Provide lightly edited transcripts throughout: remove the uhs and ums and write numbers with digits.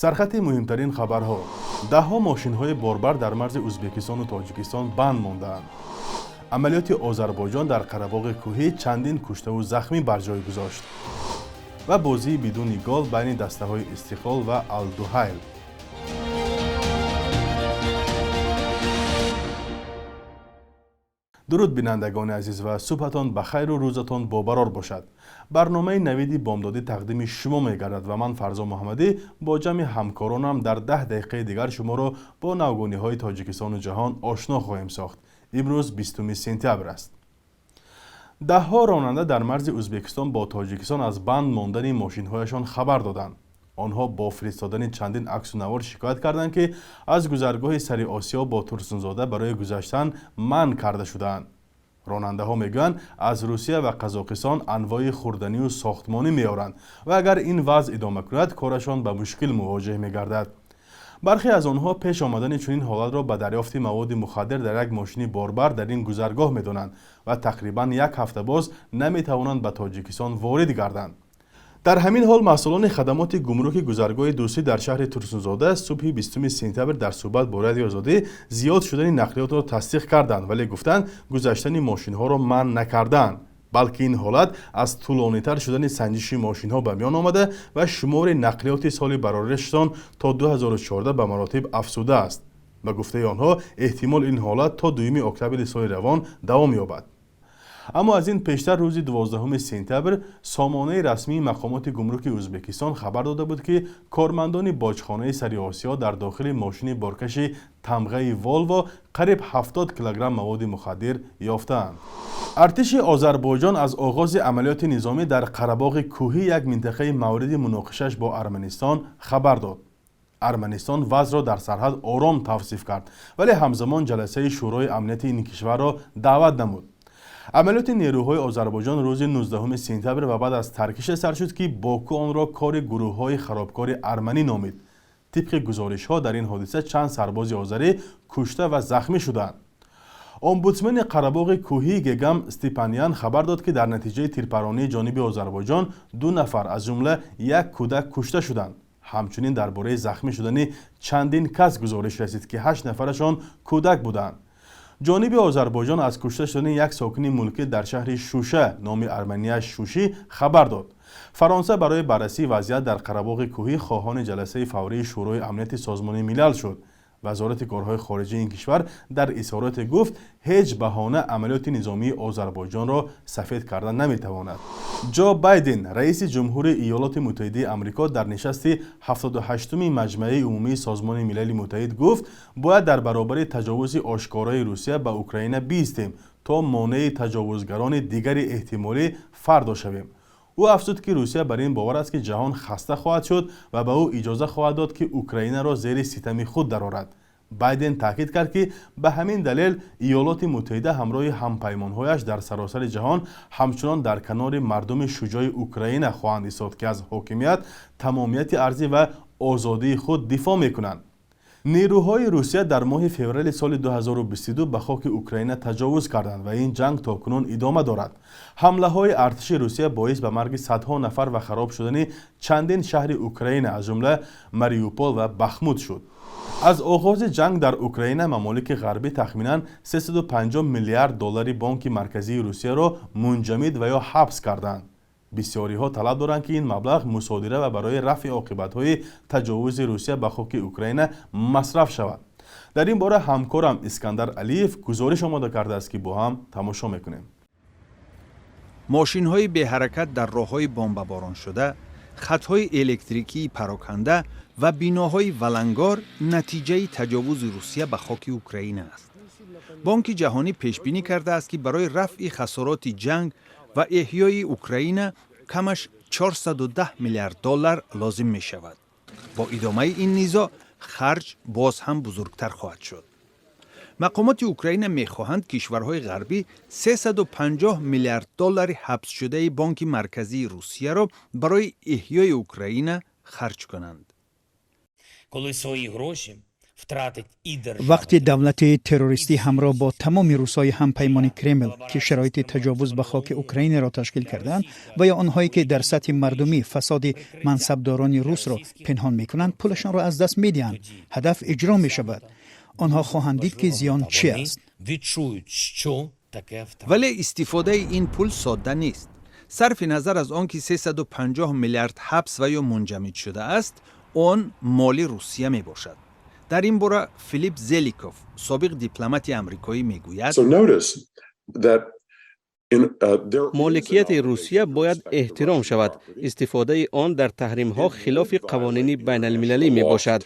Сархати муҳимтарин хабарҳо: даҳҳо мошинҳои борбар дар марзи Ӯзбекистону Тоҷикистон банд мондаанд. Амалиёти Озарбойҷон дар Қарабоғи Кӯҳӣ чандин куштаву захмӣ бар ҷой гузошт ва бозии бидуни гол байни дастаҳои Истиқлол ва Алдуҳайл. Дуруд, бинандагони азиз, ва субҳатон ба хайру рӯзатон бобарор бошад. Барномаи Навиди бомдодӣ тақдими шумо мегардад ва ман, Фарзон Муҳаммадӣ, бо ҷамъи ҳамкоронам дар 10 дақиқаи дигар шуморо бо навгониҳои Тоҷикистону ҷаҳон ошно хоҳем сохт. Имрӯз 20 сентябр аст. Даҳҳо ронанда дар марзи Ӯзбекистон бо Тоҷикистон аз банд мондани мошинҳояшон хабар доданд. Онҳо бо фиристодани чандин аксу навор шикоят карданд, ки аз гузаргоҳи Сари Осиё бо Турсунзода барои гузаштан манъ карда шудаанд. Ронандаҳо мегӯянд, аз Русия ва Қазоқистон анвои хӯрданию сохтмонӣ меоранд ва агар ин вазъ идома кунад, корашон ба мушкил мувоҷеҳ мегардад. Бархе аз онҳо пеш омадани чунин ҳолатро ба дарёфти маводи мухаддир дар як мошини борбар дар ин гузаргоҳ медонанд ва тақрибан як ҳафта боз наметавонанд ба Тоҷикистон ворид гарданд. Дар ҳамин ҳол, масъулони хадамоти гумруки гузаргоҳи Дӯстӣ дар шаҳри Турсунзода субҳи 20 сентябр дар суҳбат бо Радиои Озодӣ зиёд шудани нақлиётро тасдиқ карданд, вале гуфтанд, гузаштани мошинҳоро манъ накардаанд, балки ин ҳолат аз тӯлонитар шудани санҷиши мошинҳо ба миён омада ва шумори нақлиёти соли бароришон то 2014 ба маротиб афзудааст. Ба гуфтаи онҳо, эҳтимол ин ҳолат то 2 октябри соли равон давом ёбад. Аммо аз ин пештар, рӯзи 12 сентябр, сомонаи расмии мақомоти гумруки Ӯзбекистон хабар дода буд, ки кормандони боҷхонаи Сари Осиё дар дохили мошини боркаши тамғаи Волво қариб 70 килограмм маводи мухаддир ёфтаанд. Артиши Озарбойҷон аз оғози амалиёти низомӣ дар Қарабоғи Кӯҳӣ, як минтақаи мавриди муноқишаш бо Арманистон, хабар дод. Арманистон вазъро дар сарҳад ором тавсиф кард, вале ҳамзамон ҷаласаи Шӯрои амнияти ин кишварро даъват намуд. Амалиёти нерӯҳои Озарбойҷон рӯзи 19 сентябр ва баъд аз таркише сар шуд, ки Боку онро кори гурӯҳҳои харобкори арманӣ номид. Тибқи гузоришҳо, дар ин ҳодиса чанд сарбози озарӣ кушта ва захмӣ шуданд. Омбудсмени Қарабоғи Кӯҳии Гегам Степанян хабар дод, ки дар натиҷаи тирпаронии ҷониби Озарбойҷон ду нафар, аз ҷумла як кӯдак, кушта шуданд. Ҳамчунин дар бораи захмӣ шудани чандин кас гузориш расид, ки ҳашт нафарашон кӯдак буданд. Ҷониби Озарбойҷон аз кушта шудани як сокини мулкӣ дар шаҳри Шуша, номи арманияш Шушӣ, хабар дод. Фаронса барои баррасии вазъият дар Қарабоғи Кӯҳӣ хоҳони ҷаласаи фаврии Шӯрои амнияти Созмони Милал шуд. Вазорати корҳои хориҷии ин кишвар дар изҳороте гуфт, ҳеҷ баҳона амалиёти низомии Озарбойҷонро сафед карда наметавонад. Ҷо Байден, раиси ҷумҳури Иёлоти Муттаҳидаи Амрико, дар нишасти 78-уми Маҷмаи Умумии Созмони Милали Муттаҳид гуфт, бояд дар баробари таҷовузи ошкораи Русия ба Украина биистем, то монеи таҷовузгарони дигари эҳтимолӣ фардо шавем. Ӯ афзуд, ки Русия бар ин бовар аст, ки ҷаҳон хаста хоҳад шуд ва ба ӯ иҷоза хоҳад дод, ки Украинаро зери ситами худ дарорад. Байден таъкид кард, ки ба ҳамин далел Иёлоти Муттаҳида ҳамроҳи ҳампаймонҳояш дар саросари ҷаҳон ҳамчунон дар канори мардуми шуҷои Украина хоҳанд истод, ки аз ҳокимият, тамомияти арзӣ ва озодии худ дифоъ мекунанд. Нерӯҳои Русия дар моҳи феврали соли 2022 ба хоки Украина таҷовуз карданд ва ин ҷанг то кунун идома дорад. Ҳамлаҳои артиши Русия боис ба марги садҳо нафар ва хароб шудани чандин шаҳри Украина, аз ҷумла Мариупол ва Бахмут шуд. Аз оғози ҷанг дар Украина мамолики ғарбӣ тахминан 350 миллиард доллари Бонки Марказии Русияро мунҷамид ва ё ҳабс карданд. Бисёриҳо талаб доранд, ки ин маблағ мусодира ва барои рафъи оқибатҳои таҷовузи Русия ба хоки Украина масраф шавад. Дар ин бора ҳамкорам Искандар Алиев гузориш омода кардааст, ки бо ҳам тамошо мекунем. Мошинҳои беҳаракат дар роҳҳои бомбабороншуда, хатҳои электрикии пароканда ва биноҳои валангор натиҷаи таҷовузи Русия ба хоки Украина аст. Бонки Ҷаҳонӣ пешбинӣ кардааст, ки барои рафъи хасороти ҷанг ва эҳёи Украина камаш 410 миллиард доллар лозим мешавад. Бо идомаи ин низоъ харҷ боз ҳам бузургтар хоҳад шуд. Мақомоти Украина мехоҳанд кишварҳои ғарбӣ 350 миллиард доллари ҳабсшудаи Бонки Марказии Русияро барои эҳёи Украина харҷ кунанд. Коли свої гроші Вақте давлати террористӣ ҳамроҳ бо тамоми рӯсҳои ҳампаймони Кремл, ки шароити таҷовуз ба хоки Украинаро ташкил карданд, ва ё онҳое ки дар сатҳи мардумӣ фасоди мансабдорони русро пинҳон мекунанд, пулашонро аз даст медиҳанд, ҳадаф иҷро мешавад. Онҳо хоҳанд дид, ки зиён чи аст. Вале истифодаи ин пул содда нест. Сарфи назар аз он ки 350 миллиард ҳабс ва ё мунҷамид шудааст, он моли Русия мебошад. Дар ин бора Филипп Зеликов, собиқ дипломати амрикоӣ, мегӯяд: Моликияти Русия бояд эҳтиром шавад. Истифодаи он дар таҳримҳо хилофи қавонини байналмилалӣ мебошад.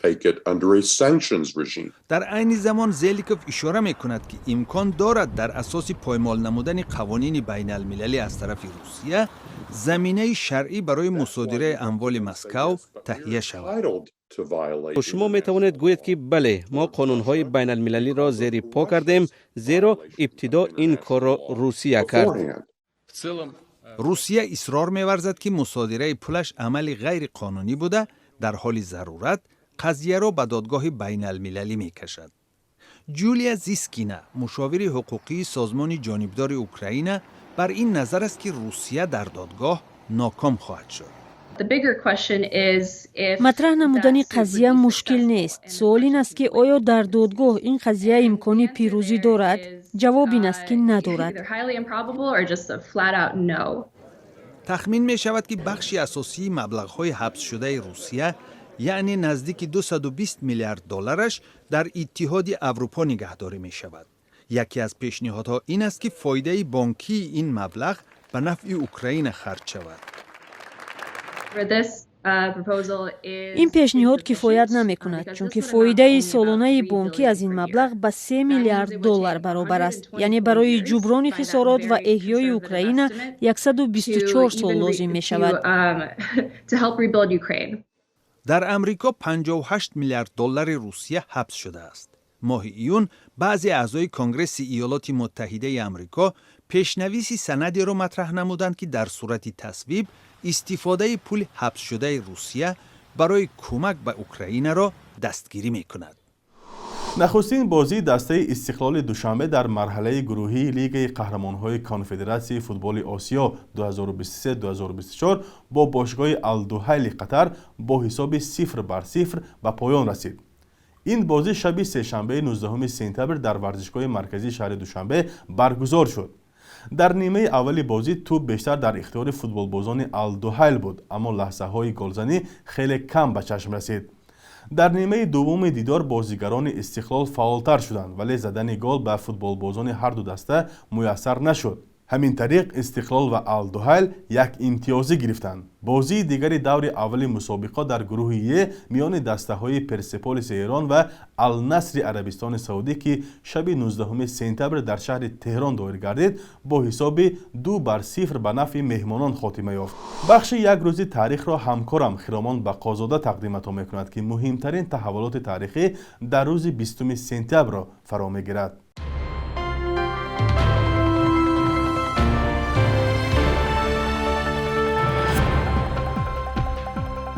Дар айни замон Зеликов ишора мекунад, ки имкон дорад дар асоси поймол намудани қавонини байналмилалӣ аз тарафи Русия заминаи шаръӣ барои мусодираи амволи Москав таҳия шавад. Шумо метавонед гӯед, ки бале, мо қонунҳои байналмилалиро зери по кардем, зеро ибтидо ин корро Русия кард. Русия исрор меварзад, ки мусодираи пулаш амали ғайриқонунӣ буда, дар ҳоли зарурат қазияро ба додгоҳи байналмилалӣ мекашад. Ҷулия Зискина, мушовири ҳуқуқии созмони ҷонибдори Украина, бар ин назар аст, ки Русия дар додгоҳ ноком хоҳад шуд. Матраҳ намудани қазия мушкил нест. Суол ин аст, ки оё дар додгоҳ ин қазия имкони пирӯзӣ дорад. Ҷавоб ин аст, ки надорад. Тахмин мешавад, ки бахши асосии маблағҳои ҳабсшудаи Русия, яъне наздики 220 миллиард доллараш, дар Иттиҳоди Аврупо нигаҳдорӣ мешавад. Яке аз пешниҳодҳо ин аст, ки фоидаи бонкии ин маблағ ба нафъи Украина харҷ шавад. Ин пешниҳод кифоят намекунад, чунки фоидаи солонаи бонкӣ аз ин маблағ ба 3 миллиард доллар баробар аст, яъне барои ҷуброни хисорот ва эҳёи Украина 124 сол лозим мешавад. Дар Амрико 58 миллиард доллари Русия ҳабс шудааст. Моҳи июн баъзе аъзои Конгресси Иёлоти Муттаҳидаи Амрико пешнависи санадеро матраҳ намуданд, ки дар сурати тасвиб истифодаи пули ҳабсшудаи Русия барои кӯмак ба Украинаро дастгирӣ мекунад. Нахустин бозии дастаи Истиқлоли Душанбе дар марҳалаи гурӯҳии Лигаи қаҳрамонҳои Конфедератсияи футболи Осиё 2023-2024 бо бошгоҳи Алдуҳайли Қатар бо ҳисоби 0-0 ба поён расид. Ин бозӣ шаби сешанбеи 19 сентябр дар варзишгоҳи марказии шаҳри Душанбе баргузор шуд. Дар нимаи аввали бозӣ тӯб бештар дар ихтиёри футболбозони Алдуҳайл буд, аммо лаҳзаҳои голзанӣ хеле кам ба чашм расид. Дар нимаи дуввуми дидор бозигарони Истиқлол фаъолтар шуданд, вале задани гол ба футболбозони ҳарду даста муяссар нашуд. Ҳамин тариқ, Истиқлол ва Алдуҳайл як имтиёзӣ гирифтанд. Бозии дигари даври аввали мусобиқот дар гурӯҳи Е миёни дастаҳои Персеполиси Эрон ва Алнасри Арабистони Саудӣ, ки шаби 19 сентябр дар шаҳри Теҳрон доир гардид, бо ҳисоби 2-0 ба нафъи меҳмонон хотима ёфт. Бахши як рӯзи таърихро ҳамкорам Хиромон Бақозода тақдиматон мекунад, ки муҳимтарин таҳаввулоти таърихӣ дар рӯзи 20 сентябрро фаро мегирад.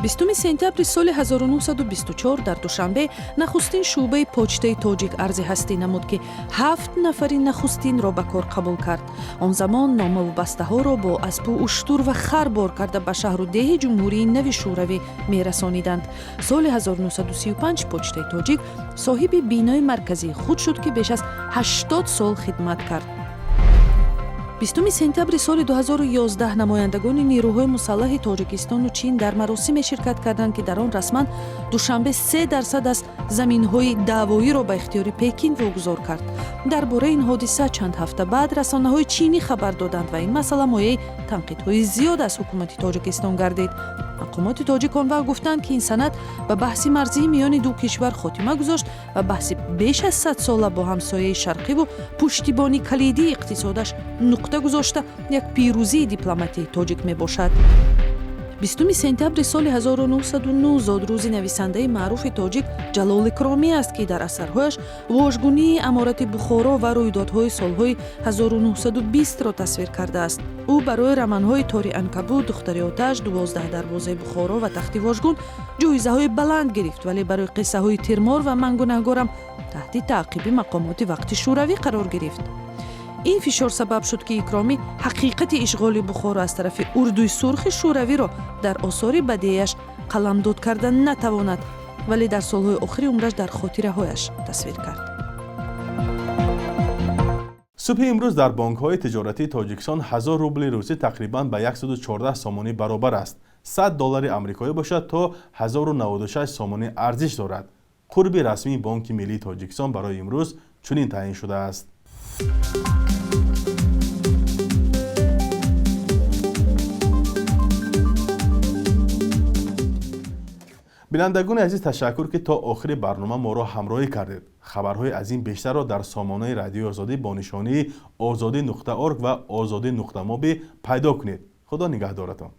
20 сентябри соли 1924 дар Душанбе нахустин шӯъбаи Почтаи Тоҷик арзи ҳастӣ намуд, ки ҳафт нафари нахустинро ба кор қабул кард. Он замон номаву бастаҳоро бо аспу уштур ва хар бор карда ба шаҳру деҳи ҷумҳурии нави Шӯравӣ мерасониданд. Соли 1935 Почтаи Тоҷик соҳиби бинои марказии худ шуд, ки беш аз 80 сол хидмат кард. 20 сентябри соли 2011 намояндагони нерӯҳои мусаллаҳи Тоҷикистону Чин дар маросиме ширкат карданд, ки дар он расман Душанбе 3% аз заминҳои даъвоиро ба ихтиёри Пекин вогузор кард. Дар бораи ин ҳодиса чанд ҳафта баъд расонаҳои чинӣ хабар доданд ва ин масъала мояи танқидҳои зиёд аз ҳукумати Тоҷикистон гардид. Мақомоти тоҷик он вақт гуфтанд, ки ин санад ба баҳси марзии миёни ду кишвар хотима гузошт ва баҳси беш аз садсола бо ҳамсояи шарқиву пуштибони калидии иқтисодаш нуқта гузошта, як пирӯзии дипломатияи тоҷик мебошад. 20 сентябри соли 1909 зодрӯзи нависандаи маъруфи тоҷик Ҷалол Икромӣ аст, ки дар асарҳояш вожгунии Аморати Бухоро ва рӯйдодҳои солҳои 1920-ро тасвир кардааст. Ӯ барои романҳои Тори анкабут, Духтари оташ, 12 дарвозаи Бухоро ва Тахти вожгун ҷоизаҳои баланд гирифт, вале барои қиссаҳои Тирмор ва Ман гунаҳгорам таҳти таъқиби мақомоти вақти Шӯравӣ қарор гирифт. Ин фишор сабаб шуд, ки Икромӣ ҳақиқати ишғоли Бухоро аз тарафи Урдуи Сурхи Шӯравиро дар осори бадеяш қаламдод карда натавонад, вале дар солҳои охири умраш дар хотираҳояш тасвир кард. Субҳи имрӯз дар бонкҳои тиҷоратии Тоҷикистон 1000 рубли русӣ тақрибан ба 114 сомонӣ баробар аст. 100 доллари амрикоӣ бошад, то 1096 сомонӣ арзиш дорад. Қурби расмии Бонки миллии Тоҷикистон барои имрӯз чунин таъин шудааст. Бинандагони азиз, ташаккур, ки то охири барнома моро ҳамроҳӣ кардед. Хабарҳои аз ин бештарро дар сомонаи Радиои Озодӣ бо нишонии озодӣ.орг ва озодӣ.моби пайдо кунед. Худо нигаҳдоратон.